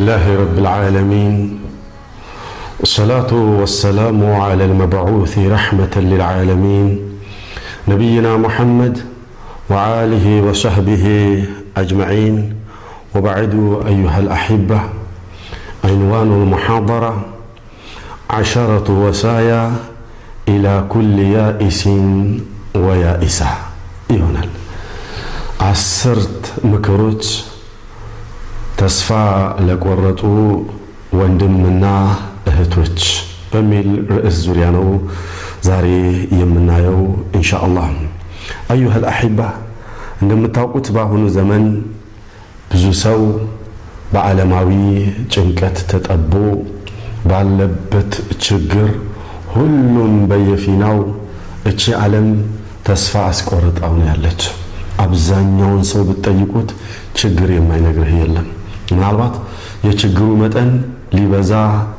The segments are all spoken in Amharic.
لله رب العالمين، والصلاة والسلام على المبعوث رحمة للعالمين، نبينا محمد وآله وصحبه أجمعين، وبعد. أيها الأحبة، عنوان المحاضرة: 10 وصايا إلى كل يائس ويائسة ይሆናል። 10 ምክሮች ተስፋ ለቆረጡ ወንድምና እህቶች በሚል ርዕስ ዙሪያ ነው ዛሬ የምናየው ኢንሻአላህ። أيها الأحبة፣ እንደምታውቁት በአሁኑ ዘመን ብዙ ሰው በዓለማዊ ጭንቀት ተጠቦ ባለበት ችግር ሁሉም በየፊናው እቺ ዓለም ተስፋ አስቆርጣው ነው ያለች። አብዛኛውን ሰው ብትጠይቁት ችግር የማይነግርህ የለም። ምናልባት የችግሩ መጠን ሊበዛ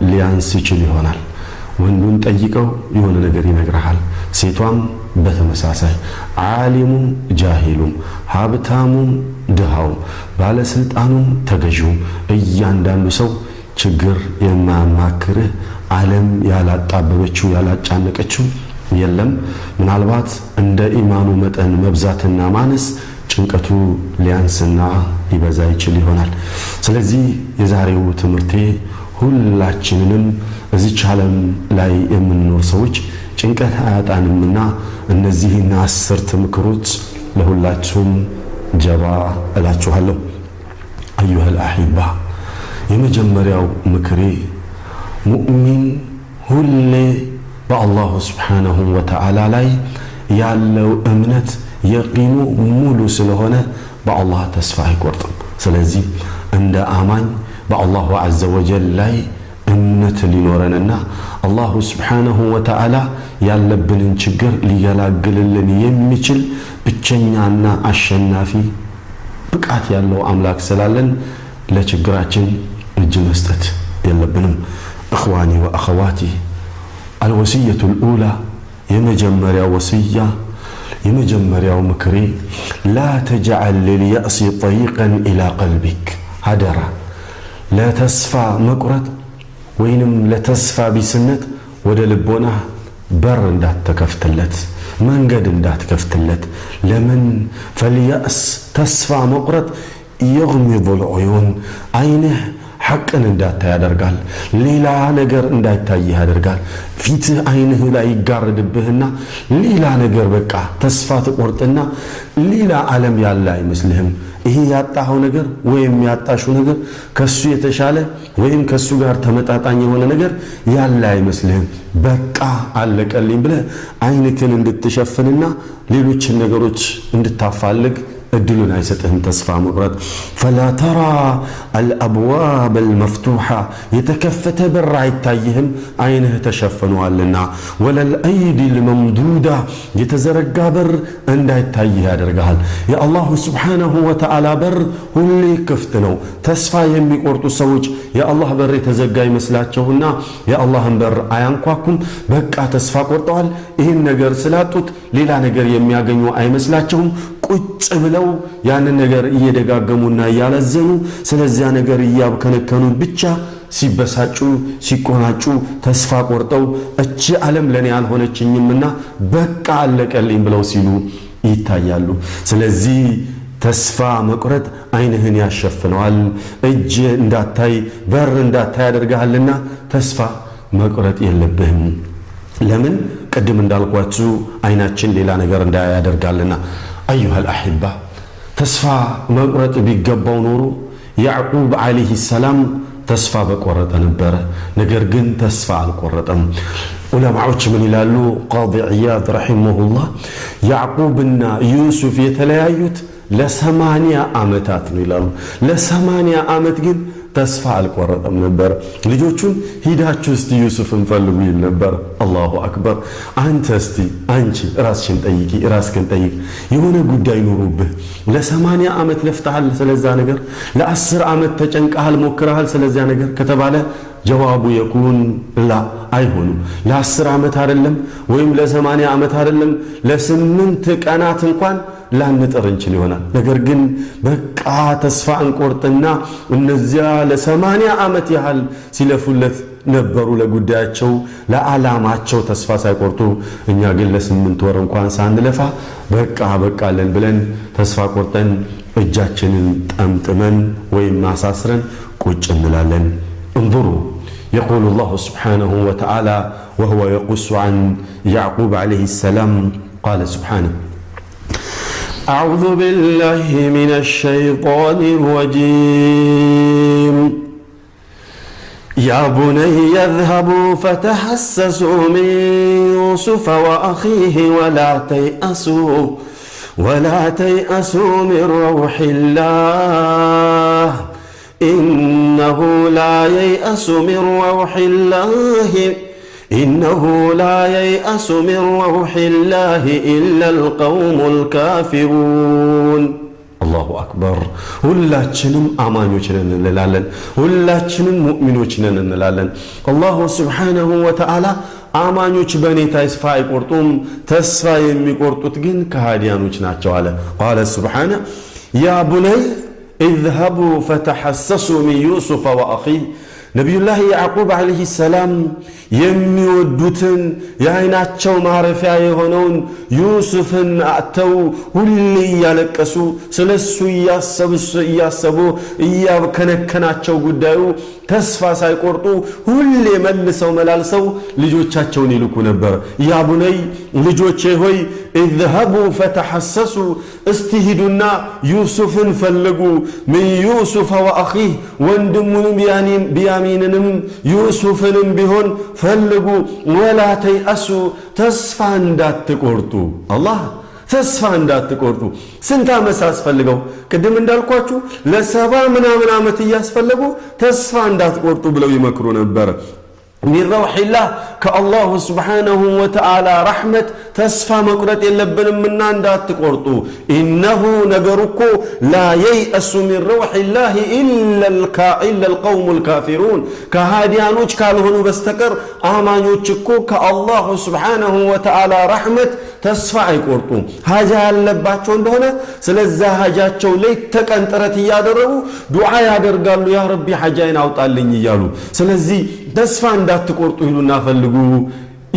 ሊያንስ ይችል ይሆናል። ወንዱን ጠይቀው የሆነ ነገር ይነግርሃል። ሴቷም በተመሳሳይ፣ ዓሊሙም ጃሂሉም፣ ሀብታሙም ድሃውም፣ ባለስልጣኑም ተገዢውም፣ እያንዳንዱ ሰው ችግር የማያማክርህ፣ ዓለም ያላጣበበችው ያላጫነቀችው የለም። ምናልባት እንደ ኢማኑ መጠን መብዛትና ማነስ ጭንቀቱ ሊያንስና ሊበዛ ይችል ይሆናል። ስለዚህ የዛሬው ትምህርቴ ሁላችንንም እዚች ዓለም ላይ የምንኖር ሰዎች ጭንቀት አያጣንምና እነዚህን 10 ምክሮች ለሁላችሁም ጀባ እላችኋለሁ። أيها الأحبة፣ የመጀመሪያው ምክሬ ሙእሚን ሁሌ በ الله سبحانه وتعالى ላይ ያለው እምነት የቂኑ ሙሉ ስለሆነ በአላህ ተስፋ አይቆርጥም። ስለዚህ እንደ አማኝ በ الله عز وجل ላይ እምነት ሊኖረንና الله سبحانه وتعالى ያለብንን ችግር ሊገላግልልን የሚችል ብቸኛና አሸናፊ ብቃት ያለው አምላክ ስላለን ለችግራችን እጅ መስጠት የለብንም። إخواني وأخواتي، الوصية الأولى፣ የመጀመሪያው ወስያ፣ የመጀመሪያው ምክሬ لا تجعل لليأس طريقا إلى قلبك። አደራ ለተስፋ መቁረጥ ወይንም ለተስፋ ቢስነት ወደ ልቦናህ በር እንዳትከፍትለት፣ መንገድ እንዳትከፍትለት። ለምን? فاليأس ተስፋ መቁረጥ يغمض العيون፣ አይንህ ሐቅን እንዳታይ ያደርጋል። ሌላ ነገር እንዳይታይህ ያደርጋል። ፊትህ አይንህ ላይ ይጋርድብህና ሌላ ነገር በቃ ተስፋ ትቆርጥና ሌላ ዓለም ያለ አይመስልህም። ይሄ ያጣኸው ነገር ወይም ያጣሽው ነገር ከሱ የተሻለ ወይም ከሱ ጋር ተመጣጣኝ የሆነ ነገር ያለ አይመስልህም። በቃ አለቀልኝ ብለህ አይንክን እንድትሸፍንና ሌሎችን ነገሮች እንድታፋልግ እድሉን አይሰጥህም ተስፋ መቁረጥ። فلا ترى الأبواب المفتوحة፣ የተከፈተ በር አይታይህም አይንህ ተሸፍኗልና። ولا الأيدي الممدودة፣ የተዘረጋ በር እንዳይታይህ ያደርግሃል። የ الله سبحانه وتعالى በር ሁሌ ክፍት ነው። ተስፋ የሚቆርጡ ሰዎች የአላህ በር የተዘጋ ይመስላቸውና የአላህን በር አያንኳኩም። በቃ ተስፋ ቆርጠዋል። ይህን ነገር ስላጡት ሌላ ነገር የሚያገኙ አይመስላቸውም። ቁጭ ብለው ያንን ነገር እየደጋገሙና እያለዘኑ ስለዚያ ነገር እያብከነከኑ ብቻ ሲበሳጩ ሲቆናጩ ተስፋ ቆርጠው እቺ ዓለም ለኔ አልሆነችኝምና በቃ አለቀልኝ ብለው ሲሉ ይታያሉ። ስለዚህ ተስፋ መቁረጥ አይንህን ያሸፍነዋል፣ እጅ እንዳታይ በር እንዳታይ ያደርግሃልና ተስፋ መቁረጥ የለብህም። ለምን? ቅድም እንዳልኳችሁ አይናችን ሌላ ነገር እንዳያይ ያደርጋልና። أيها الأحبة፣ ተስፋ መቁረጥ ቢገባው ኖሮ ያዕቁብ عليه السلام ተስፋ በቆረጠ ነበረ። ነገር ግን ተስፋ አልቆረጠም። ዑለማዎች ምን ይላሉ? ቃዲ ዕያድ رحمه الله ያዕቁብና ዩሱፍ የተለያዩት ለ80 ዓመታት ነው ይላሉ። ለ80 ዓመት ግን ተስፋ አልቆረጠም ነበር። ልጆቹን ሂዳችሁ እስቲ ዩሱፍን ፈልጉ ይል ነበር። الله أكبر። አንተ እስቲ አንቺ ራስሽን ጠይቂ፣ ራስህን ጠይቅ። የሆነ ጉዳይ ኑሮብህ ለ80 ዓመት ለፍተሃል ስለዛ ነገር፣ ለ10 ዓመት ተጨንቀሃል ሞክረሃል ስለዚያ ነገር ከተባለ جوابه يكون لا፣ አይሆንም። ለ10 ዓመት አይደለም ወይም ለ80 ዓመት አይደለም፣ ለ8 ቀናት እንኳን ላንጥር እንችል ይሆናል። ነገር ግን በቃ ተስፋ እንቆርጥና እነዚያ ለ80 ዓመት ያህል ሲለፉለት ነበሩ ለጉዳያቸው ለዓላማቸው ተስፋ ሳይቆርጡ፣ እኛ ግን ለ8 ወር እንኳን ሳንለፋ በቃ በቃለን ብለን ተስፋ ቆርጠን እጃችንን ጠምጥመን ወይም አሳስረን ቁጭ እንላለን። انظروا يقول الله سبحانه وتعالى وهو يقص عن يعقوب عليه السلام قال سبحانه أعوذ بالله من الشيطان الرجيم يا بني اذهبوا فتحسسوا من يوسف وأخيه ولا تيأسوا من روح الله إنه لا ييأس من روح الله إنه لا ييأس من روح الله إلا القوم الكافرون. الله أكبر. ሁላችንም አማኞች ነን እንላለን፣ ሁላችንም ሙእሚኖች ነን እንላለን። አላሁ ሱብሓነሁ ወተዓላ አማኞች በእኔ ተስፋ አይቆርጡም፣ ተስፋ የሚቆርጡት ግን ከሃዲያኖች ናቸው አለ። ቃለ ሱብሓነ ያ ቡነይ اذهبوا فتحسسوا من يوسف وأخيه ነቢዩላህ ያዕቁብ ዓለይሂ ሰላም የሚወዱትን የዓይናቸው ማረፊያ የሆነውን ዩሱፍን አጥተው ሁሌ እያለቀሱ ስለሱ እያሰቡ እያከነከናቸው ጉዳዩ ተስፋ ሳይቆርጡ ሁሌ መልሰው መላልሰው ልጆቻቸውን ይልኩ ነበር። ያ ቡነይ ልጆቼ ሆይ اذهبوا فتحسسوا እስቲ ሂዱና ዩሱፍን ፈልጉ፣ من يوسف وأخيه ወንድሙንም ቢያሚንንም ዩሱፍንም ቢሆን ፈልጉ፣ ولا تيأسوا ተስፋ እንዳትቆርጡ። አላህ ተስፋ እንዳትቆርጡ። ስንት ዓመት አስፈልገው? ቅድም እንዳልኳችሁ ለ70 ምናምን ዓመት እያስፈለጉ ተስፋ እንዳትቆርጡ ብለው ይመክሩ ነበር። من روح الله ከአላሁ ሱብሓነሁ ወተዓላ ረሕመት ተስፋ መቁረጥ የለብንምና እንዳትቆርጡ። ኢነሁ ነገሩ እኮ ላ የይአሱ ሚን ረውሒላህ ኢላ አልቀውሙል ካፊሩን ከሃዲያኖች ካልሆኑ በስተቀር አማኞች እኮ ከአላሁ ሱብሓነሁ ወተዓላ ረሕመት ተስፋ አይቆርጡም። ሀጃ ያለባቸው እንደሆነ ስለዛ ሀጃቸው ሌት ተቀን ጥረት እያደረጉ ዱዓ ያደርጋሉ፣ ያ ረቢ ሀጃዬን አውጣልኝ እያሉ። ስለዚህ ተስፋ እንዳትቆርጡ ይሉና ፈልጉ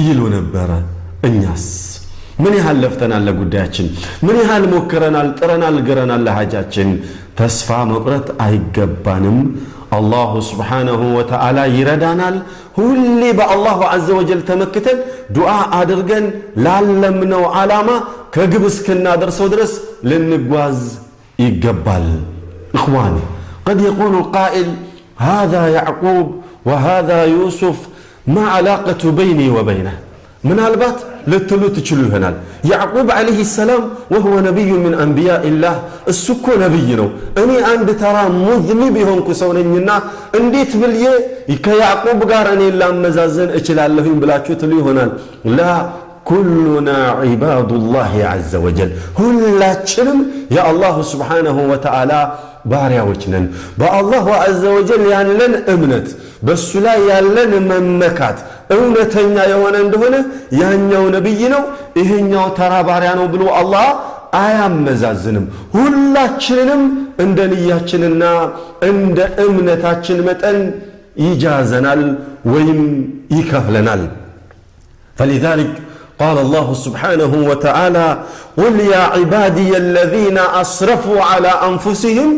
ይሉ ነበረ። እኛስ ምን ያህል ለፍተናል ለጉዳያችን? ምን ያህል ሞክረናል፣ ጥረናል፣ ግረናል ለሀጃችን? ተስፋ መቁረጥ አይገባንም። አላሁ ሱብሓነሁ ወተዓላ ይረዳናል። ሁሌ በአላሁ ዐዘ ወጀል ተመክተን ዱዓ አድርገን ላለምነው ዓላማ ከግብ እስክናደርሰው ድረስ ልንጓዝ ይገባል። إخواني قد يقول القائل هذا يعقوب وهذا يوسف ما علاقة بيني وبينه ምናልባት ልትሉ ትችሉ ይሆናል። ያዕቁብ ዓለይሂ ሰላም ወሁወ ነቢዩ ምን አንቢያኢላህ እሱ እኮ ነቢይ ነው፣ እኔ አንድ ተራ ሙዝኒብ የሆንኩ ሰው ነኝና እንዴት ብዬ ከያዕቁብ ጋር እኔ ላመዛዘን እችላለሁኝ ብላችሁ ትሉ ይሆናል። ላ ኩሉና ዒባዱላሂ ዐዘ ወጀል ሁላችንም የአላሁ ሱብሓነሁ ወተዓላ ባሪያዎች ነን። በአላሁ ዐዘ ወጀል ያለን እምነት በሱ ላይ ያለን መመካት እውነተኛ የሆነ እንደሆነ ያኛው ነብይ ነው ይሄኛው ተራ ባሪያ ነው ብሎ አላህ አያመዛዝንም። ሁላችንንም እንደ ንያችንና እንደ እምነታችን መጠን ይጃዘናል ወይም ይከፍለናል። فلذلك قال الله سبحانه وتعالى قل يا عبادي الذين أسرفوا على أنفسهم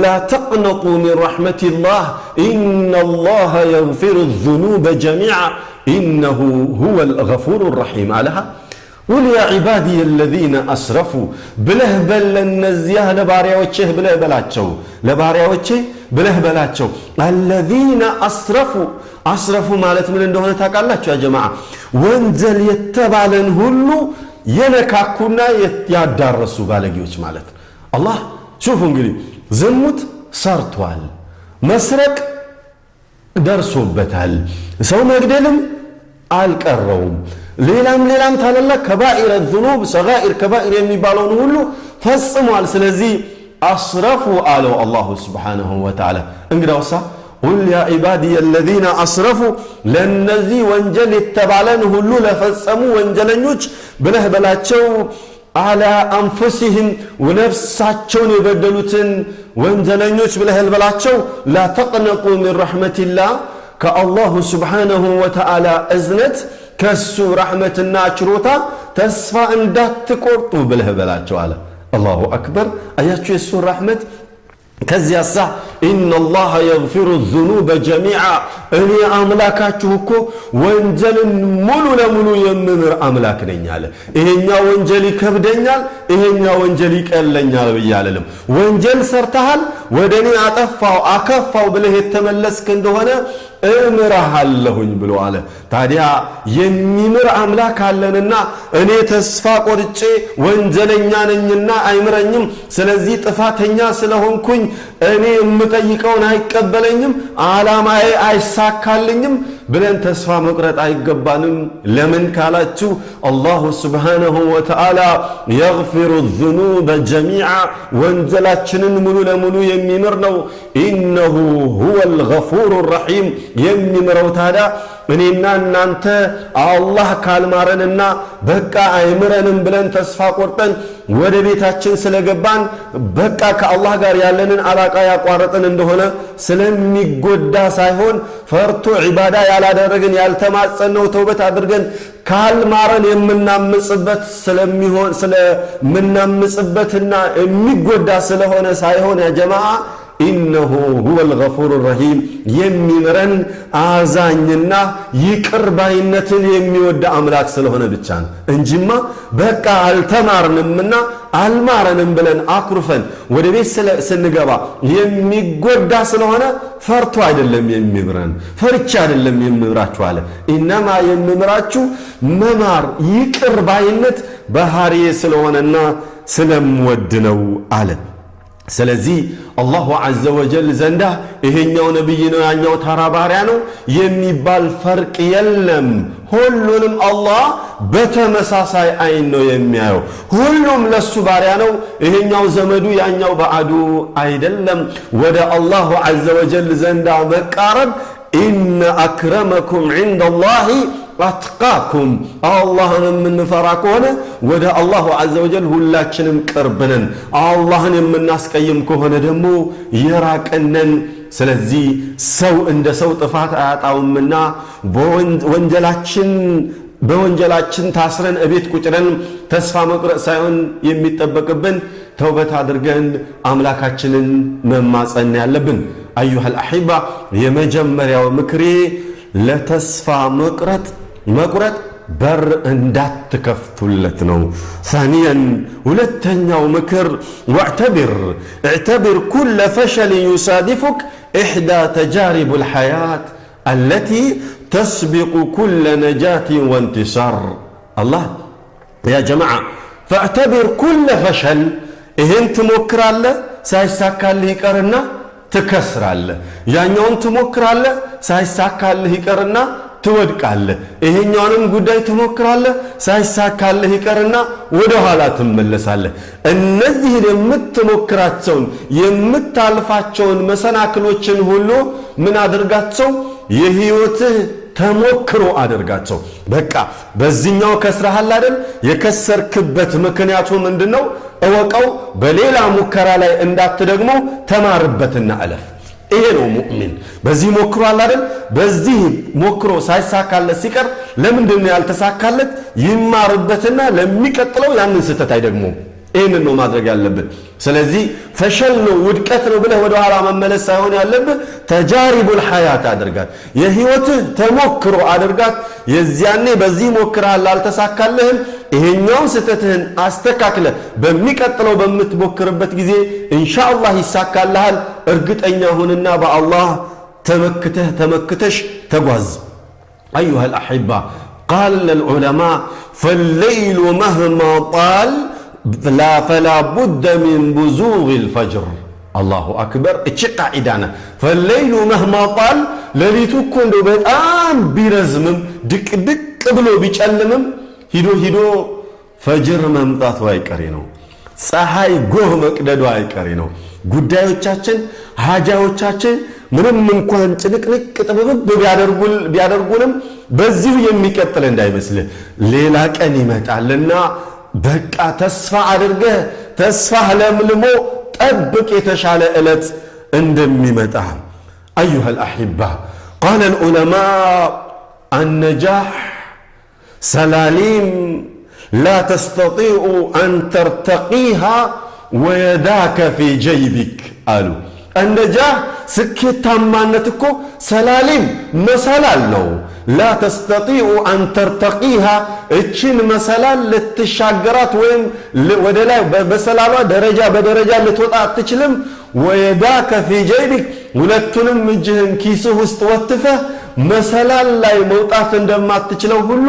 لا تقنطوا من رحمة الله إن الله يغفر الذنوب جميعا إنه هو الغفور الرحيم علىها قل يا عبادي الذين أسرفوا ብለህ በል ለእነዚያ ለባሪያዎችህ ብለህ በላቸው፣ ለባሪያዎችህ ብለህ በላቸው። الذين أسرفوا أسرفوا ማለት ምን እንደሆነ ታውቃላችሁ ያ ጀማዓ? ወንጀል የተባለን ሁሉ የነካኩና ያዳረሱ ባለጌዎች ማለት ነው። አላህ ሹፉ እንግዲህ ዝሙት ሰርቷል፣ መስረቅ ደርሶበታል፣ ሰው መግደልም አልቀረውም፣ ሌላም ሌላም ታላላቅ ከባኢረ ዙኑብ ሰጋኢር ከባኢር የሚባለውን ሁሉ ፈጽሟል። ስለዚህ አስረፉ አለው አላሁ ሱብሓነሁ ወተዓላ። እንግዳውሳ ቁል ያ ዒባዲየ አለዚነ አስረፉ ለነዚህ ወንጀል የተባለን ሁሉ ለፈጸሙ ወንጀለኞች ብለህ በላቸው። على أنفسهم ነፍሳቸውን የበደሉትን ወንጀለኞች ብለህ በላቸው፣ لا تقنطوا من رحمة الله፣ ከ الله سبحانه وتعالى እዝነት፣ ከሱ ረሕመትና ችሮታ ተስፋ እንዳትቆርጡ ብለህ በላቸው አለ። الله أكبر። አያችሁ የእሱን ረሕመት። ከዚያሳ إن الله يغفر الذنوب جميعا፣ እኔ አምላካችሁ እኮ ወንጀልን ሙሉ ለሙሉ የምምር አምላክ ነኝ አለ። ይሄኛ ወንጀል ይከብደኛል፣ ይሄኛ ወንጀል ይቀለኛል ብዬ አልልም። ወንጀል ሰርተሃል፣ ወደ እኔ አጠፋው አከፋው ብለህ የተመለስክ እንደሆነ እምርሃለሁኝ ብሎ አለ። ታዲያ የሚምር አምላክ አለንና እኔ ተስፋ ቆርጬ ወንጀለኛ ነኝና አይምረኝም፣ ስለዚህ ጥፋተኛ ስለሆንኩኝ እኔ የምጠይቀውን አይቀበለኝም፣ ዓላማዬ አይሳካልኝም ብለን ተስፋ መቁረጥ አይገባንም። ለምን ካላችሁ الله سبحانه وتعالى يغفر الذنوب جميعا፣ ወንጀላችንን ሙሉ ለሙሉ የሚምር ነው። إنه هو الغفور الرحيم። የሚምረው ታዲያ እኔና እናንተ አላህ ካልማረንና በቃ አይምረንም ብለን ተስፋ ቆርጠን ወደ ቤታችን ስለገባን፣ በቃ ከአላህ ጋር ያለንን علاقة ያቋረጥን እንደሆነ ስለሚጎዳ ሳይሆን፣ ፈርቶ ዒባዳ ያላደረግን፣ ያልተማጸነው፣ ተውበት አድርገን ካልማረን የምናምጽበት ስለሚሆን፣ ስለምናምጽበትና የሚጎዳ ስለሆነ ሳይሆን يا جماعة፣ إنه هو الغفور الرحيم፣ የሚምረን አዛኝና ይቅር ባይነትን የሚወድ አምላክ ስለሆነ ብቻ ነው እንጂማ በቃ አልተማርንምና አልማረንም ብለን አኩርፈን ወደ ቤት ስንገባ የሚጎዳ ስለሆነ ፈርቶ አይደለም የሚምረን፣ ፈርቻ አይደለም የምምራችሁ አለ። إنما የምምራችሁ መማር ይቅር ባይነት ባህሪዬ ስለሆነና ስለምወድ ነው አለ። ስለዚህ الله عز وجل ዘንዳ ይሄኛው ነቢይ ነው ያኛው ተራ ባሪያ ነው የሚባል فرق የለም። ሁሉንም አላህ በተመሳሳይ አይን ነው የሚያየው። ሁሉም ለሱ ባሪያ ነው። ይሄኛው ዘመዱ ያኛው ባዕዱ አይደለም። ወደ الله عز وجل ዘንዳ መቃረብ إن أكرمكم عند الله أتقاكم። አላህን የምንፈራ ከሆነ ወደ الله عز وجل ሁላችንም ቅርብ ነን። አላህን የምናስቀይም ከሆነ ደግሞ የራቅነን። ስለዚህ ሰው እንደ ሰው ጥፋት አያጣውምና በወንጀላችን ታስረን እቤት ቁጭረን ተስፋ መቁረጥ ሳይሆን የሚጠበቅብን ተውበት አድርገን አምላካችንን መማፀን ያለብን። أيها الأحبة፣ የመጀመሪያው ምክሬ ለተስፋ መቁረጥ በር እንዳትከፍቱለት ነው። ثانيا፣ ሁለተኛው ምክር واعتبر كل فشل يصادفك إحدى تجارب الحياة التي تسبق كل نجاة وانتصار። አላህ يا جماعة፣ فاعتبر كل فشل፣ ይህን ትሞክራለህ፣ ሳይሳካልህ ይቀርና ትከስራለህ። ያኛውን ትሞክራለህ፣ ሳይሳካልህ ይቀርና ትወድቃለህ። ይሄኛውንም ጉዳይ ትሞክራለህ፣ ሳይሳካልህ ይቀርና ወደ ኋላ ትመለሳለህ። እነዚህን የምትሞክራቸውን የምታልፋቸውን መሰናክሎችን ሁሉ ምን አድርጋቸው? የህይወትህ ተሞክሮ አድርጋቸው። በቃ በዚህኛው ከስረሃል አይደል? የከሰርክበት ምክንያቱ ምንድን ነው? እወቀው። በሌላ ሙከራ ላይ እንዳትደግሞ ተማርበትና እለፍ። ይሄ ነው ሙእሚን። በዚህ ሞክሯል አይደል? በዚህ ሞክሮ ሳይሳካለት ሲቀር ለምንድን ነው ያልተሳካለት? ይማርበትና ለሚቀጥለው ያንን ስህተት አይደግሞም። ይህንን ነው ማድረግ ያለብን። ስለዚህ فشل ነው፣ ውድቀት ነው ብለህ ወደ ኋላ መመለስ ሳይሆን ያለብህ تجارب الحياة አድርጋት፣ የህይወትህ ተሞክሮ አድርጋት። የዚያኔ በዚህ ሞክረሃል አልተሳካልህም፣ ይሄኛውን ስህተትህን አስተካክለህ በሚቀጥለው በምትሞክርበት ጊዜ ኢንሻአላህ ይሳካልሃል። እርግጠኛ ሁንና በአላህ ተመክተህ፣ ተመክተሽ ተጓዝ። أيها الأحبة، قال العلماء: فالليل مهما طال فلا بد من بزوغ الفجر። الله أكبر። እቺ قاعدة ነ فالليل مهما طال፣ ሌሊቱ እኮ እንደው በጣም ቢረዝምም፣ ድቅድቅ ብሎ ቢጨልምም ሂዶ ሂዶ ፈጅር መምጣቱ አይቀሬ ነው። ፀሐይ ጎህ መቅደዱ አይቀሬ ነው። ጉዳዮቻችን፣ ሀጃዎቻችን ምንም እንኳን ጭንቅንቅ ጥብብብ ቢያደርጉንም በዚሁ የሚቀጥል እንዳይመስልህ ሌላ ቀን ይመጣልና። በቃ ተስፋ አድርገህ ተስፋህ ለምልሞ ጠብቅ የተሻለ ዕለት እንደሚመጣ። أيها الأحبة، قال العلماء: النجاح سلالم لا تستطيع أن ترتقيها ويداك في جيبك አሉ። النجاح ስኬታማነት እኮ سلالم መሰላል ነው። لا تستطيع أن ترتقيها እችን መሰላል ልትሻገራት ወይም ወደ ላይ በመሰላሏ ደረጃ በደረጃ ልትወጣ አትችልም። ويداك في جيبك ሁለቱንም እጅህን ኪስህ ውስጥ ወትፈህ መሰላል ላይ መውጣት እንደማትችለው ሁሉ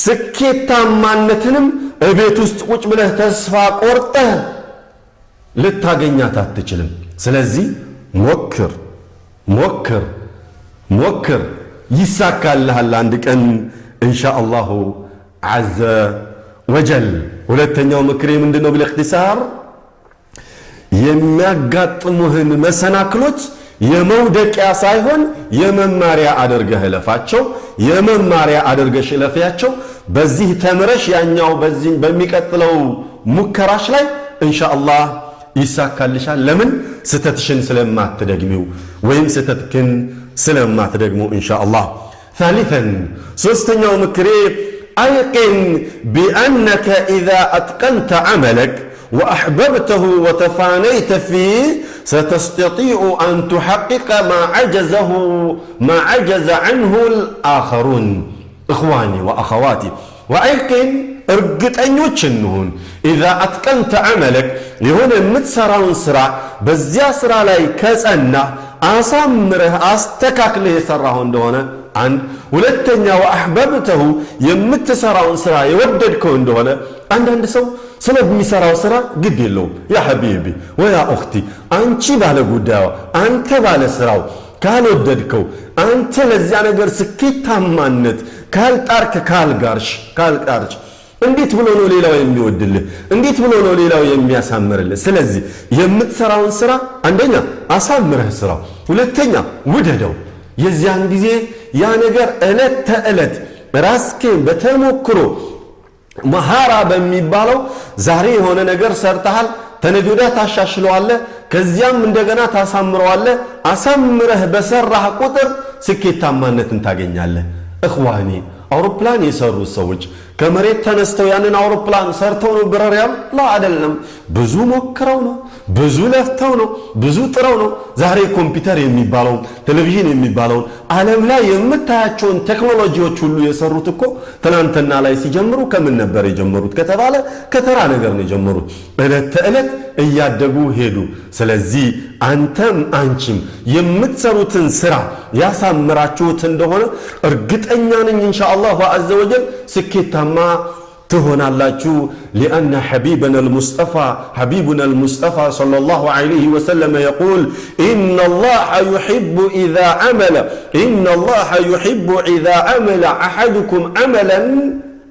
ስኬታማነትንም እቤት ውስጥ ቁጭ ብለህ ተስፋ ቆርጠህ ልታገኛት አትችልም። ስለዚህ ሞክር፣ ሞክር፣ ሞክር፣ ይሳካልሃል አንድ ቀን إن شاء الله عز وجل። ሁለተኛው ምክሬ ምንድን ነው? بالاختصار የሚያጋጥሙህን መሰናክሎች የመውደቂያ ሳይሆን የመማሪያ አድርገህ እለፋቸው። የመማሪያ አድርገሽ እለፊያቸው። በዚህ ተምረሽ ያኛው በዚህ በሚቀጥለው ሙከራሽ ላይ إن شاء الله ይሳካልሻል። ለምን? ስተትሽን ስለማትደግሚው ወይም ስተትክን ስለማትደግሙ إن شاء الله። ثالثا ሶስተኛው ምክሬ أيقن بأنك إذا أتقنت عملك وأحببته وتفانيت فيه ستستطيع أن تحقق ما عجز عنه الآخرون። إخواني وأخواتي، وأيقن እርግጠኞች እንሁን إذا أتقنت عملك የሆነ የምትሰራውን ስራ በዚያ ስራ ላይ ከጸና አሳምረህ አስተካክለህ የሰራኸው እንደሆነ አንድ፣ ሁለተኛ وأحببته የምትሰራውን ስራ የወደድከው እንደሆነ። አንዳንድ ሰው ስለሚሰራው ስራ ግድ የለውም። يا حبيبي ويا أختي፣ አንቺ ባለ ጉዳዩ፣ አንተ ባለ ስራው ካልወደድከው፣ አንተ ለዚያ ነገር ስኬታማነት ካልጣርክ፣ ካልጋርሽ ካልጣርች እንዴት ብሎ ነው ሌላው የሚወድልህ? እንዴት ብሎ ነው ሌላው የሚያሳምርልህ? ስለዚህ የምትሰራውን ስራ አንደኛ አሳምረህ ስራው፣ ሁለተኛ ውደደው። የዚያን ጊዜ ያ ነገር ዕለት ተዕለት ራስህን በተሞክሮ مهارة በሚባለው ዛሬ የሆነ ነገር ሰርተሃል፣ ተነገ ወዲያ ታሻሽለዋለህ፣ ከዚያም እንደገና ታሳምረዋለህ። አሳምረህ በሰራህ ቁጥር ስኬታማነትን ታገኛለህ። إخواني፣ አውሮፕላን የሰሩ ሰዎች ከመሬት ተነስተው ያንን አውሮፕላን ሰርተው ነው ብረር ያሉ? لا፣ አይደለም። ብዙ ሞክረው ነው፣ ብዙ ለፍተው ነው፣ ብዙ ጥረው ነው። ዛሬ ኮምፒውተር የሚባለውን፣ ቴሌቪዥን የሚባለውን፣ ዓለም ላይ የምታያቸውን ቴክኖሎጂዎች ሁሉ የሰሩት እኮ ትናንትና ላይ ሲጀምሩ ከምን ነበር የጀመሩት ከተባለ ከተራ ነገር ነው የጀመሩት። ዕለት ተዕለት እያደጉ ሄዱ። ስለዚህ አንተም አንቺም የምትሰሩትን ስራ ያሳምራችሁት እንደሆነ እርግጠኛ ነኝ إن شاء الله عز وجل ስኬታማ ትሆናላችሁ። لأن حبيبنا المصطفى صلى الله عليه وسلم يقول: إن الله يحب إذا عمل أحدكم عملا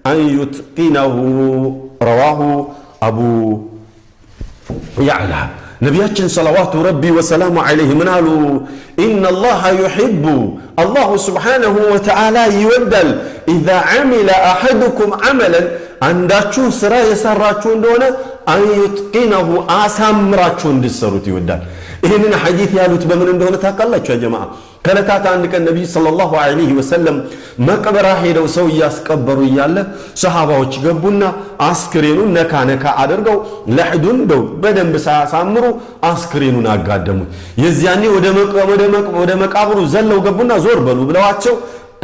أن يتقنه። رواه أبو يعلى። ነቢያችን صلوات ربي وسلامه عليه ምን አሉ? إن الله يحب الله سبحانه وتعالى ይወዳል إذا عمل أحدكم عملا አንዳችሁ ስራ የሰራችሁ እንደሆነ أن يتقنه አሳምራችሁ እንድትሰሩት ይወዳል። ይህንን ሐዲት ያሉት በምን እንደሆነ ታውቃላችሁ? يا جماعة፣ ከዕለታት አንድ ቀን ነቢዩ صلى الله عليه وسلم መቅበራ ሄደው ሰው እያስቀበሩ እያለ ሰሃባዎች ገቡና አስክሬኑን ነካ ነካ አድርገው ለሕዱን እንደው በደንብ ሳያሳምሩ አስክሬኑን አጋደሙት። የዚያኔ ወደ መቃብሩ ዘለው ገቡና ዞር በሉ ብለዋቸው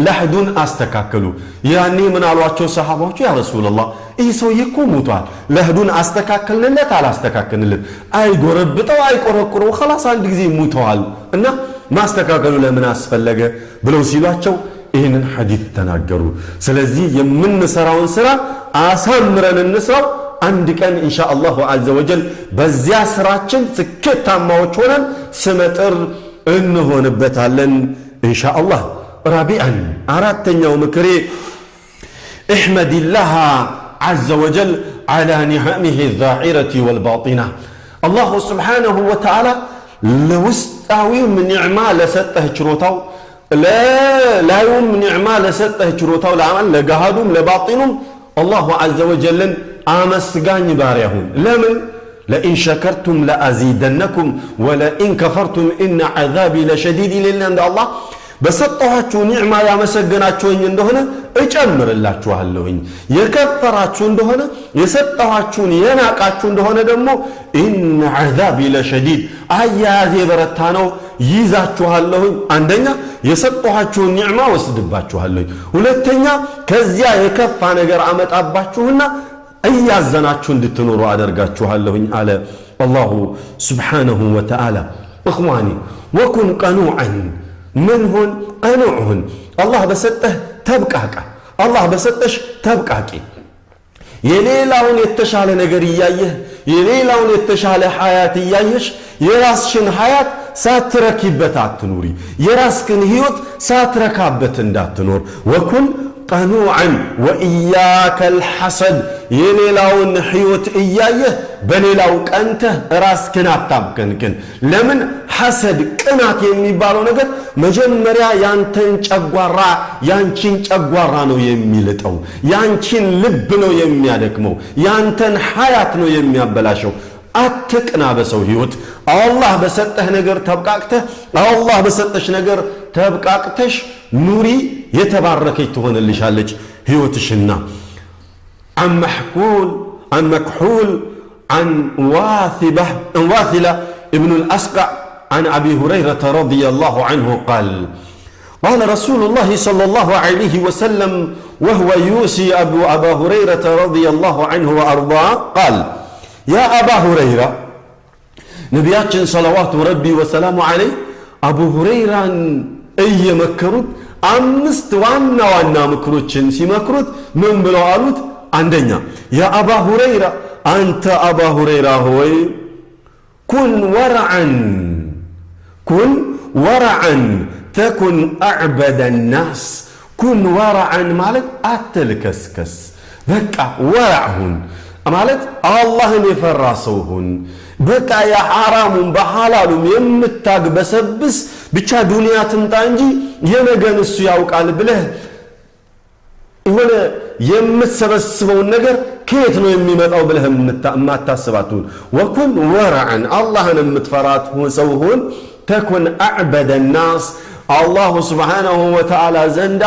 ለሕዱን አስተካከሉ። ያኔ ምን አሏቸው ሰሃባዎቹ? يا رسول الله፣ ይህ ሰውዬ እኮ ሞቷል። ለሕዱን አስተካከልንለት አላስተካከልንለት፣ አይጎረብጠው አይቆረቁረው፣ خلاص አንድ ጊዜ ሙተዋል እና ማስተካከሉ ለምን አስፈለገ ብለው ሲሏቸው ይህንን ሐዲት ተናገሩ። ስለዚህ የምንሰራውን ስራ አሳምረን እንስራው። አንድ ቀን إن شاء الله عز وجل በዚያ ስራችን ስኬታማዎች ሆነን ስመጥር እንሆንበታለን إن شاء الله። رابعا አራተኛው ምክሬ احمد الله عز وجل على نعمه الظاهرة والباطنة። الله سبحانه وتعالى ለውስጣዊም ኒዕማ ለሰጠህ ችሮታው፣ ለላዩም ኒዕማ ለሰጠህ ችሮታው፣ ለገሃዱም ለባጢኑም الله عز وجل ን አመስጋኝ ባሪያ ሁን። ለምን? لئن شكرتم لأزيدنكم ولئن كفرتم إن عذابي لشديد ይልና እንደ አላህ በሰጠኋችሁ ኒዕማ ያመሰገናችሁኝ እንደሆነ እጨምርላችኋለሁኝ፣ የከፈራችሁ እንደሆነ የሰጠኋችሁን የናቃችሁ እንደሆነ ደግሞ إن عذابي لشديد አያያዜ የበረታ ነው፣ ይዛችኋለሁኝ። አንደኛ የሰጠኋችሁን ኒዕማ ወስድባችኋለሁኝ፣ ሁለተኛ ከዚያ የከፋ ነገር አመጣባችሁና እያዘናችሁ እንድትኖሩ አደርጋችኋለሁኝ አለ አላሁ ስብሓነሁ ወተዓላ። እኽዋኒ ወኩን ቀኑዐን፣ ምን ሁን? ቀኑዕ ሁን። አላህ በሰጠህ ተብቃቃ፣ አላህ በሰጠሽ ተብቃቂ። የሌላውን የተሻለ ነገር እያየህ፣ የሌላውን የተሻለ ሐያት እያየሽ የራስሽን ሐያት ሳትረኪበት አትኑሪ። የራስክን ህይወት ሳትረካበት እንዳትኖር። ወኩን ቀኑዐን ወኢያከ ልሐሰድ፣ የሌላውን ህይወት እያየህ በሌላው ቀንተህ ራስክን አታብከንክን። ለምን? ሐሰድ ቅናት የሚባለው ነገር መጀመሪያ ያንተን ጨጓራ ያንቺን ጨጓራ ነው የሚልጠው፣ ያንቺን ልብ ነው የሚያደክመው፣ ያንተን ሐያት ነው የሚያበላሸው። አትቅና በሰው ህይወት። አላህ በሰጠህ ነገር ተብቃቅተህ፣ አላህ በሰጠሽ ነገር ተብቃቅተሽ ኑሪ፣ የተባረከች ትሆንልሻለች ህይወትሽና። عن مكحول عن واثلة ابن الأسقع عن أبي هريرة رضي الله عنه قال قال رسول الله صلى الله عليه وسلم وهو يوصي أبا هريرة رضي الله عنه وأرضاه قال يا أبا هريرة። ነቢያችን صلوات ربي وسلامه عليه አቡ ሁረይራን እየመከሩት አምስት ዋና ዋና ምክሮችን ሲመክሩት ምን ብለው አሉት? አንደኛ يا أبا هريرة፣ አንተ አባ ሁረይራ ሆይ፣ كن ورعا، كن ورعا تكن أعبد الناس። كن ورعا ማለት አትልከስከስ፣ በቃ ወራዕ ሁን ማለት አላህን የፈራ ሰው ሁን። በቃ የሐራሙን በሐላሉም የምታግበሰብስ፣ ብቻ ዱንያ ትምጣ እንጂ የነገን እሱ ያውቃል ብለህ የሆነ የምትሰበስበውን ነገር ከየት ነው የሚመጣው ብለህ የማታስባት ሁን። وكن ورعا፣ አላህን የምትፈራት ሰው ሁን። تكن أعبد الناس፣ አላሁ ስብሓነሁ ወተዓላ ዘንዳ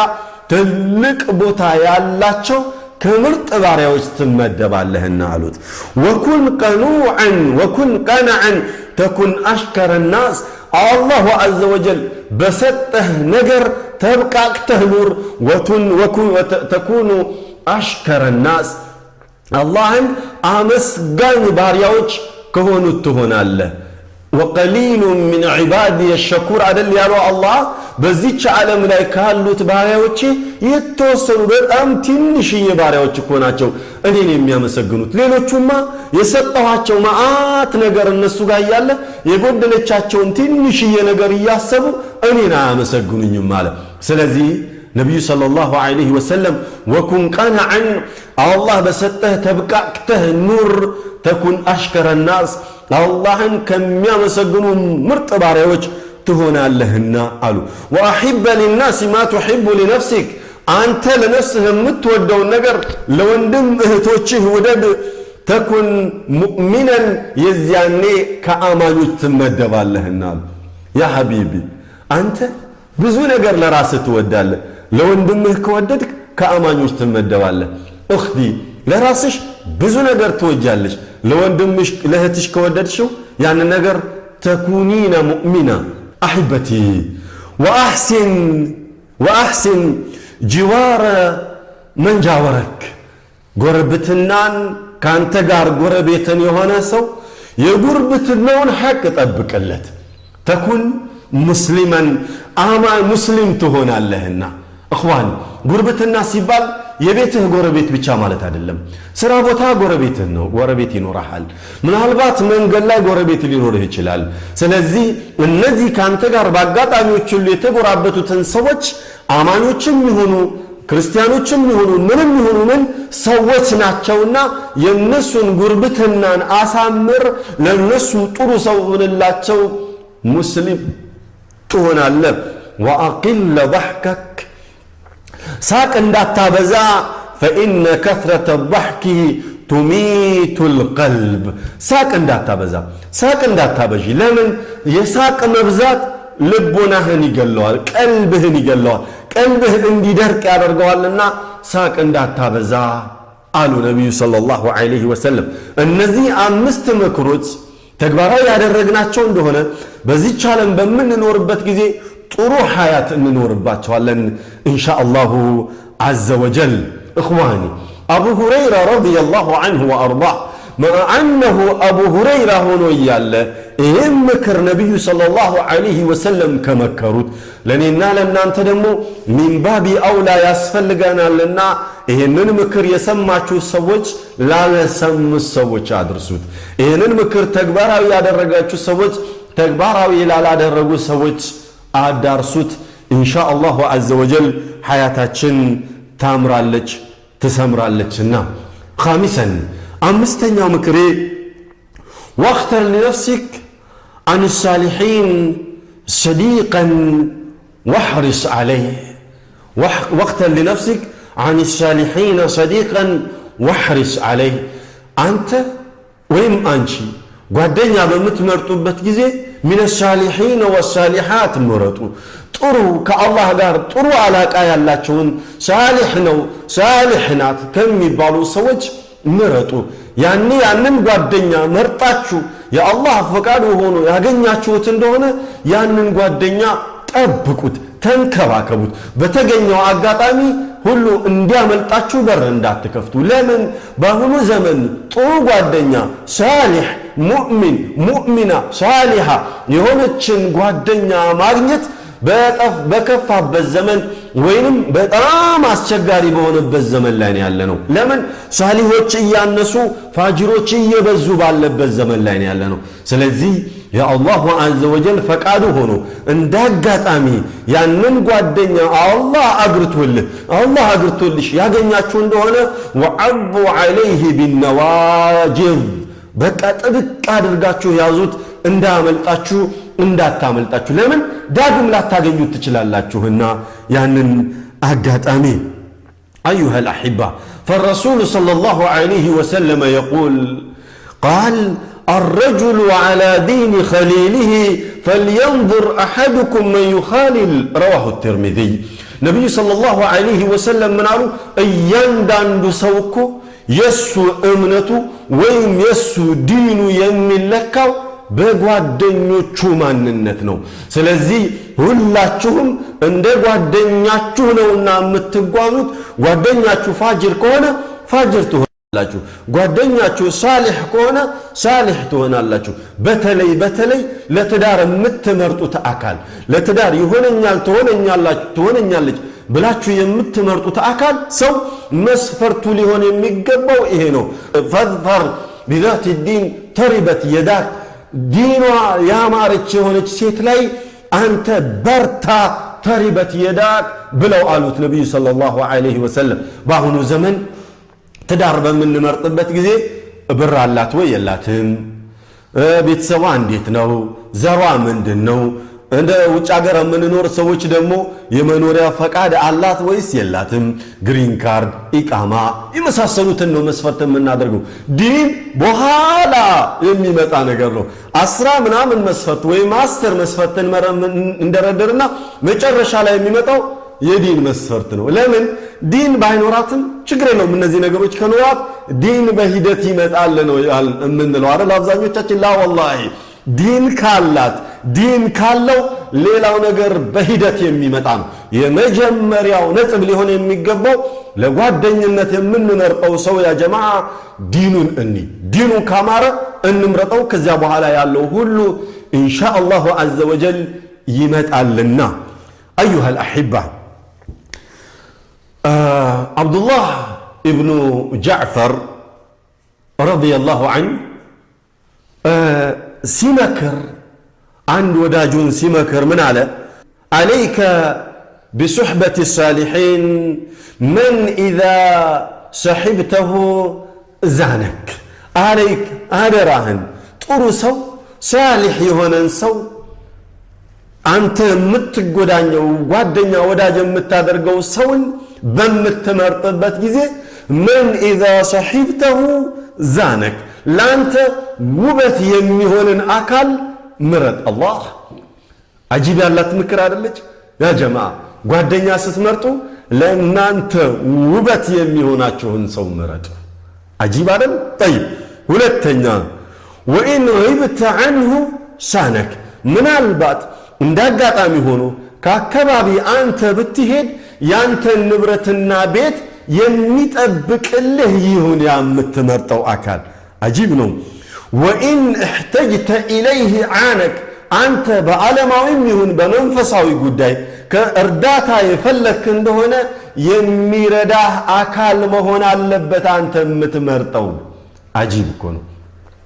ትልቅ ቦታ ያላቸው ከምርጥ ባሪያዎች ትመደባለህና አሉት። وكن قنوعا، وكن قنعا تكن أشكر الناس፣ አላሁ عز وجل በሰጠህ ነገር ተብቃቅተህ ኑር። تكون أشكر الناس፣ አላህን አመስጋኝ ባሪያዎች ከሆኑት ትሆናለህ። وقليل من عبادي الشكور አደል ያለው አላህ? በዚች ዓለም ላይ ካሉት ባሪያዎቼ የተወሰኑ በጣም ትንሽዬ ባሪያዎች እኮ ናቸው እኔን የሚያመሰግኑት። ሌሎቹማ የሰጠኋቸው መዓት ነገር እነሱ ጋር እያለ የጎደለቻቸውን ትንሽዬ ነገር እያሰቡ እኔን አያመሰግኑኝም አለ። ስለዚህ ነቢዩ صلى الله عليه وسلم وكن قنعا፣ አላህ በሰጠህ ተብቃቅተህ ኑር፣ تكن أشكر الناس፣ አላህን ከሚያመሰግኑ ምርጥ ባሪያዎች ትሆናለህና አሉ። وأحب للناس ما تحب لنفسك፣ አንተ ለነፍስህ የምትወደውን ነገር ለወንድም እህቶችህ ውደድ። تكن مؤمنا፣ የዚያኔ ከአማኞች ትመደባለህና አሉ። يا حبيبي፣ አንተ ብዙ ነገር ለራስህ ትወዳለህ። ለወንድምህ ከወደድክ ከአማኞች ትመደባለህ። أختي፣ ለራስሽ ብዙ ነገር ትወጃለሽ። ለወንድምሽ ለእህትሽ ከወደድሽው ያንን ነገር تكونين مؤمنة። أحبتي، وأحسن جوار من جاورك፣ ጎረብትናን ከአንተ ጋር ጎረቤትን የሆነ ሰው የጉርብትናውን ሐቅ ጠብቅለት። تكن مسلما፣ አማ ሙስሊም ትሆናለህና። إخوان፣ ጉርብትና ሲባል የቤትህ ጎረቤት ብቻ ማለት አይደለም። ስራ ቦታ ጎረቤትህ ነው፣ ጎረቤት ይኖርሃል። ምናልባት መንገድ ላይ ጎረቤት ሊኖርህ ይችላል። ስለዚህ እነዚህ ከአንተ ጋር በአጋጣሚዎች ሁሉ የተጎራበቱትን ሰዎች አማኞችም ይሁኑ ክርስቲያኖችም ይሁኑ ምንም ይሁኑ ምን ሰዎች ናቸውና የእነሱን ጉርብትናን አሳምር፣ ለእነሱ ጥሩ ሰው ሁንላቸው፣ ሙስሊም ትሆናለህ። وأقل ضحكك፣ ሳቅ እንዳታበዛ። فإن كثرة الضحك تميت القلب። ሳቅ እንዳታበዛ፣ ሳቅ እንዳታበዢ። ለምን? የሳቅ መብዛት ልቦናህን ይገለዋል፣ ቀልብህን ይገለዋል፣ ቀልብህ እንዲደርቅ ያደርገዋልና ሳቅ እንዳታበዛ አሉ ነቢዩ صلى الله عليه وسلم። እነዚህ አምስት ምክሮች ተግባራዊ ያደረግናቸው እንደሆነ በዚች ዓለም በምንኖርበት ጊዜ ጥሩ ሐያት እንኖርባቸዋለን إن شاء الله عز وجل። إخواني አቡ ሁረይራ رضي الله عنه وأرضاه أنه አቡ ሁረይራ ሆኖ እያለ ይህም ምክር ነቢዩ صلى الله عليه وسلم ከመከሩት ለእኔና ለእናንተ ደግሞ من باب أولى ያስፈልገናልና ይህንን ምክር የሰማችሁ ሰዎች ላለሰሙት ሰዎች አድርሱት። ይህንን ምክር ተግባራዊ ያደረጋችሁ ሰዎች ተግባራዊ ላላደረጉ ሰዎች አዳርሱት። إن شاء الله عز وجل ሐያታችን ታምራለች ትሰምራለችና። خامسا አምስተኛው ምክሬ واختر لنفسك عن الصالحين صديقا واحرص عليه። واختر لنفسك عن الصالحين صديقا واحرص عليه። አንተ ወይም አንቺ ጓደኛ በምትመርጡበት ጊዜ من الصالحين والصالحات ምረጡ። ጥሩ ከአላህ ጋር ጥሩ علاقة ያላቸውን ሳሊሕ ነው ሳሊሕ ናት ከሚባሉ ሰዎች ምረጡ። ያንን ጓደኛ መርጣችሁ የአላህ ፈቃድ ሆኖ ያገኛችሁት እንደሆነ ያንን ጓደኛ ጠብቁት፣ ተንከባከቡት። በተገኘው አጋጣሚ ሁሉ እንዲያመልጣችሁ በር እንዳትከፍቱ። ለምን? በአሁኑ ዘመን ጥሩ ጓደኛ ሳሊሕ ሙእሚን ሙእሚና ሳሊሃ የሆነችን ጓደኛ ማግኘት በከፋበት ዘመን ወይንም በጣም አስቸጋሪ በሆነበት ዘመን ላይ ነው ያለነው። ለምን? ሳሊሆች እያነሱ ፋጅሮች እየበዙ ባለበት ዘመን ላይ ነው ያለነው። ስለዚህ የ الله عز وجل ፈቃዱ ሆኖ እንዳጋጣሚ ያንን ጓደኛ አላህ አግርቶልህ አላህ አግርቶልሽ ያገኛችሁ እንደሆነ وعضوا عليه بالنواجذ በቃ ጥብቅ አድርጋችሁ ያዙት፣ እንዳያመልጣችሁ እንዳታመልጣችሁ። ለምን? ዳግም ላታገኙት ትችላላችሁና ያንን አጋጣሚ። أيها الأحبة فالرسول صلى الله عليه وسلم يقول قال الرجل على دين خليله فلينظر أحدكم من يخالل رواه الترمذي። ነቢዩ صلى الله عليه وسلم ምን አሉ? እያንዳንዱ ሰው እኮ የእሱ እምነቱ ወይም የእሱ ዲኑ የሚለካው በጓደኞቹ ማንነት ነው። ስለዚህ ሁላችሁም እንደ ጓደኛችሁ ነውና የምትጓዙት። ጓደኛችሁ ፋጅር ከሆነ ፋጅር ትሆናላችሁ። ጓደኛችሁ ሳሊሕ ከሆነ ሳሊሕ ትሆናላችሁ። በተለይ በተለይ ለትዳር የምትመርጡት አካል ለትዳር ይሆነኛል ትሆነኛለች ብላችሁ የምትመርጡት አካል ሰው መስፈርቱ ሊሆን የሚገባው ይሄ ነው። فاظفر بذات الدين تربت يداك። ዲኗ ያማረች የሆነች ሴት ላይ አንተ በርታ تربت يداك ብለው አሉት ነቢዩ صلى الله عليه وسلم። በአሁኑ ዘመን ትዳር በምንመርጥበት ጊዜ ብር አላት ወይ የላትም፣ ቤተሰቧ እንዴት ነው፣ ዘሯ ምንድን ነው፣ እንደ ውጭ ሀገር የምንኖር ሰዎች ደግሞ የመኖሪያ ፈቃድ አላት ወይስ የላትም፣ green card፣ إقامة የመሳሰሉትን ነው መስፈርት የምናደርገው። ዲን በኋላ የሚመጣ ነገር ነው። 10 ምናምን መስፈርት ወይም 10 መስፈርትን እንደረደርና መጨረሻ ላይ የሚመጣው የዲን መስፈርት ነው። ለምን? ዲን ባይኖራትም ችግር የለውም። እነዚህ ነገሮች ከኖራት ዲን በሂደት ይመጣል ነው የምንለው አይደል? አብዛኞቻችን لا والله ዲን ካላት ዲን ካለው ሌላው ነገር በሂደት የሚመጣ ነው። የመጀመሪያው ነጥብ ሊሆን የሚገባው ለጓደኝነት የምንመርጠው ሰው يا جماعة ዲኑን እኒ ዲኑ ካማረ እንምረጠው። ከዚያ በኋላ ያለው ሁሉ إن شاء الله عز وجل ይመጣልና። أيها الأحبة አብዱላህ ኢብኑ ጃዕፈር رضي الله عنه ሲመክር አንድ ወዳጁን ሲመክር ምን አለ? عليك بصحبة الصالحين من إذا صحبته زانك። عليك አደራህን ጥሩ ሰው ሳሊሕ የሆነን ሰው አንተ የምትጎዳኘው ጓደኛ ወዳጅ የምታደርገው ሰውን በምትመርጥበት ጊዜ من إذا صحبته زانك፣ ለአንተ ውበት የሚሆንን አካል ምረጥ። አላህ አጂብ ያላት ምክር አይደለች? يا جماعة ጓደኛ ስትመርጡ ለእናንተ ውበት የሚሆናችሁን ሰው ምረጡ። አጂብ አይደል? طيب ሁለተኛ وإن غبت عنه صانك፣ ምናልባት እንደ አጋጣሚ ሆኖ ከአካባቢ አንተ ብትሄድ ያንተን ንብረትና ቤት የሚጠብቅልህ ይሁን ያ የምትመርጠው አካል። አጂብ ነው። وإن احتجت إليه أعانك፣ አንተ በዓለማዊም ይሁን በመንፈሳዊ ጉዳይ ከእርዳታ የፈለግክ እንደሆነ የሚረዳህ አካል መሆን አለበት አንተ የምትመርጠው። አጂብ እኮ ነው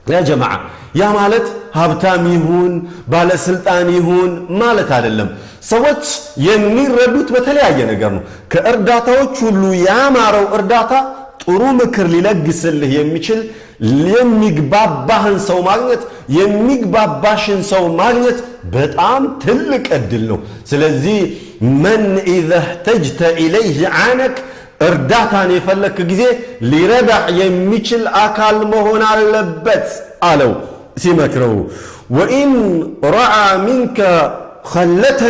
يا جماعة። ያ ማለት ሀብታም ይሁን ባለስልጣን ይሁን ማለት አይደለም። ሰዎች የሚረዱት በተለያየ ነገር ነው። ከእርዳታዎች ሁሉ ያማረው እርዳታ ጥሩ ምክር ሊለግስልህ የሚችል የሚግባባህን ሰው ማግኘት፣ የሚግባባሽን ሰው ማግኘት በጣም ትልቅ እድል ነው። ስለዚህ من إذا احتجت إليه أعانك፣ እርዳታን የፈለክ ጊዜ ሊረዳህ የሚችል አካል መሆን አለበት አለው ሲመክረው። وإن رأى منك خلة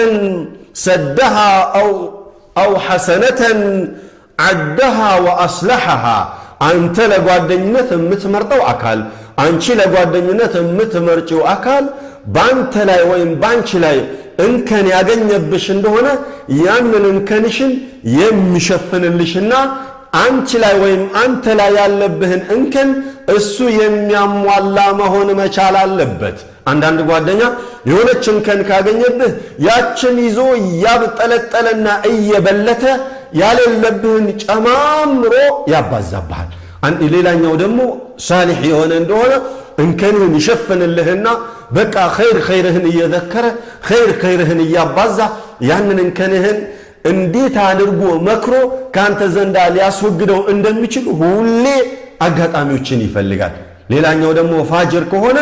سدها أو حسنة عدها وأصلحها፣ አንተ ለጓደኝነት የምትመርጠው አካል፣ አንቺ ለጓደኝነት የምትመርጪው አካል በአንተ ላይ ወይም በአንቺ ላይ እንከን ያገኘብሽ እንደሆነ ያንን እንከንሽን የሚሸፍንልሽና አንቺ ላይ ወይም አንተ ላይ ያለብህን እንከን እሱ የሚያሟላ መሆን መቻል አለበት። አንዳንድ ጓደኛ የሆነች እንከን ካገኘብህ ያችን ይዞ እያብጠለጠለና እየበለተ ያሌለብህን ጨማምሮ ያባዛብሃል። ሌላኛው ደግሞ ሳሊሕ የሆነ እንደሆነ እንከንህን ይሸፍንልህና በቃ ኸይር ኸይርህን እየዘከረ ኸይር ኸይርህን እያባዛ ያንን እንከንህን እንዴት አድርጎ መክሮ ከአንተ ዘንዳ ሊያስወግደው እንደሚችል ሁሌ አጋጣሚዎችን ይፈልጋል። ሌላኛው ደግሞ ፋጅር ከሆነ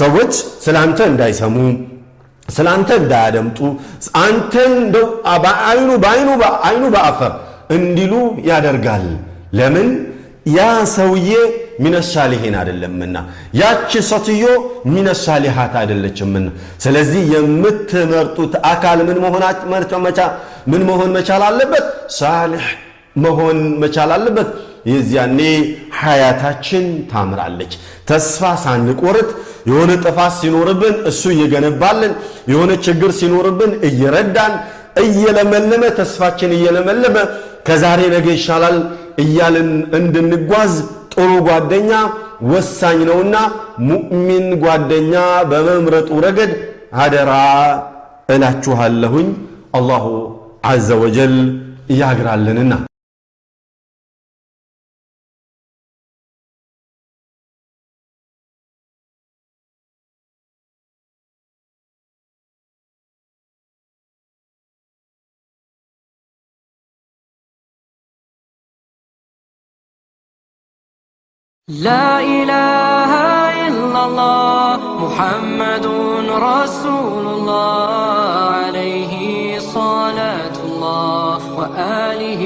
ሰዎች ስላንተ እንዳይሰሙ፣ ስላንተ እንዳያደምጡ፣ አንተን እንደው በአይኑ በአይኑ በአይኑ በአፈር እንዲሉ ያደርጋል። ለምን? ያ ሰውዬ من الصالحين አይደለምና፣ ያቺ ሴትዮ من الصالحات አይደለችምና። ስለዚህ የምትመርጡት አካል ምን መሆን መቻል አለበት? ሳሊሕ መሆን መቻል አለበት። የዚያኔ ሐያታችን ታምራለች። ተስፋ ሳንቆርጥ የሆነ ጥፋት ሲኖርብን እሱ እየገነባልን፣ የሆነ ችግር ሲኖርብን እየረዳን፣ እየለመለመ ተስፋችን እየለመለመ ከዛሬ ነገ ይሻላል እያልን እንድንጓዝ ጥሩ ጓደኛ ወሳኝ ነውና ሙእሚን ጓደኛ በመምረጡ ረገድ አደራ እላችኋለሁኝ። አላሁ ዐዘ ወጀል ያግራልንና። لا إله إلا الله محمد رسول الله عليه صلاة الله وآله